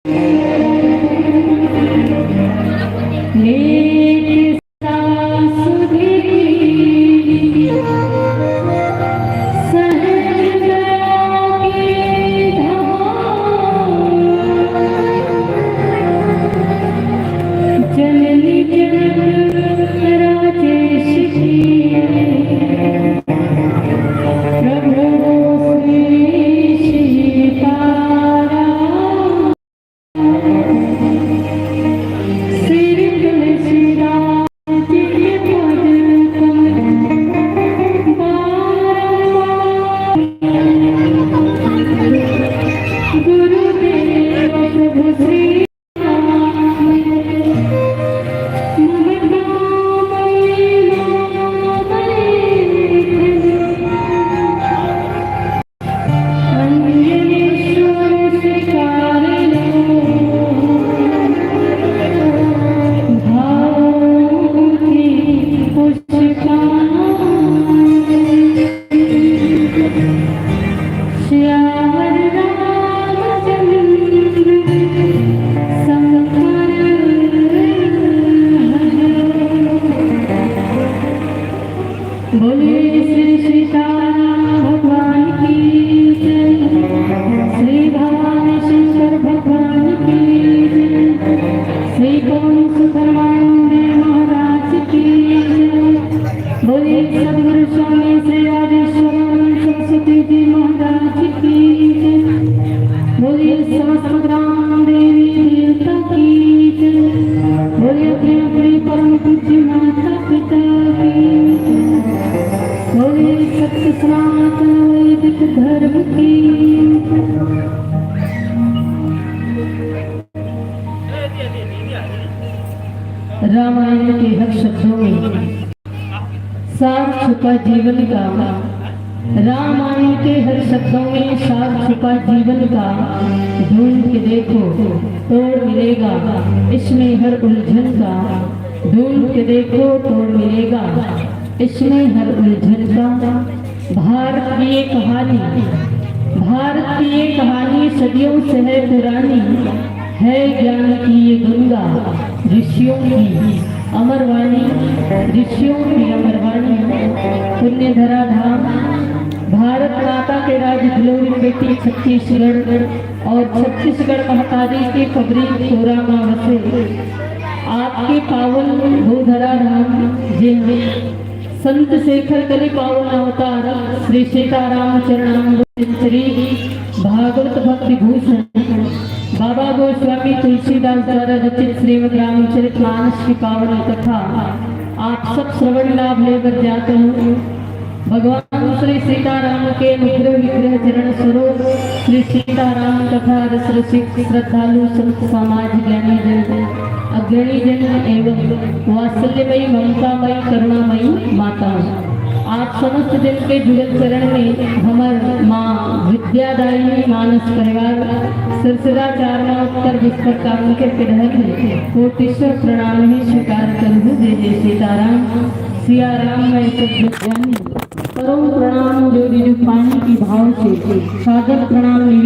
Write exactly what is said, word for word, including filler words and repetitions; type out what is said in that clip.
नेक सासु देखि सहज दया के धाम। जननी जनक राजेश की प्रभु श्री सीताराम। श्री तुलसीदास जी के पद कमल बारंबार। गुरुदेव प्रभु श्री राम। मम नाम लीला मम लेखन। बोलिए श्री सीताराम भगवान की जय, श्री भवानी शंकर भगवान की जय, श्री पवन सुत हनुमान जी महाराज की जय। बोलिए सदगुरु स्वामी श्री राजेश्वरानंद सरस्वती जी महाराज की जय। बोलिए समस्त ग्राम देवी देवता की जय। बोलिए अपने अपने परम पूज्य माता पिता की जय। बोलिए सत्य सनातन वैदिक धर्म की जय। रामायण के हर शब्दों में सार छुपा जीवन का। रामायण के हर शब्दों में सार छुपा जीवन का। ढूंढ के देखो, तोड़ मिलेगा इसमें हर उलझन का। ढूंढ के देखो, तोड़ मिलेगा इसमें हर उलझन का। भारत की ये कहानी, भारत की ये कहानी सदियों से है पुरानी, है ज्ञान की ये गंगा, ऋषियों की अमरवाणी, ऋषियों की अमरवाणी। पुण्य धरा धाम, भारत माता के राज भिलोरी बेटी छत्तीसगढ़ और छत्तीसगढ़ महतारी के पबरी कोरा मा बसे आपके पावन भूधरा धाम, जिन संत शेखर कलि पावन अवतार श्री सीताराम चरणामृत श्री भागवत भक्ति भूषण बाबा गोस्वामी तुलसीदास द्वारा रचित श्रीमद् रामचरित मानस की पावन कथा आप सब श्रवण लाभ लेबर जात हो। भगवान श्री सीताराम के अनुग्रह विग्रह चरण स्वरूप श्री सीताराम कथा रस रसिक श्रद्धालु संत समाज ज्ञानी जन अग्रणी जन एवं वात्सल्यमयी ममतामयी करुणामयी माताओं, आप समस्त जन के जुगल चरण में हमर माँ विद्यादायिनी मानस परिवार सिरसिरा चार माँ उत्तर बिस्तर कांग के पिढहर कोटीश्वर प्रणाम ही स्वीकार करूँ। जय जय सीताराम। सिया राम मैं सब जग जानी। करूँ प्रणाम जोड़ी जुग पानी की भाव से, सादर प्रणाम निवेदन।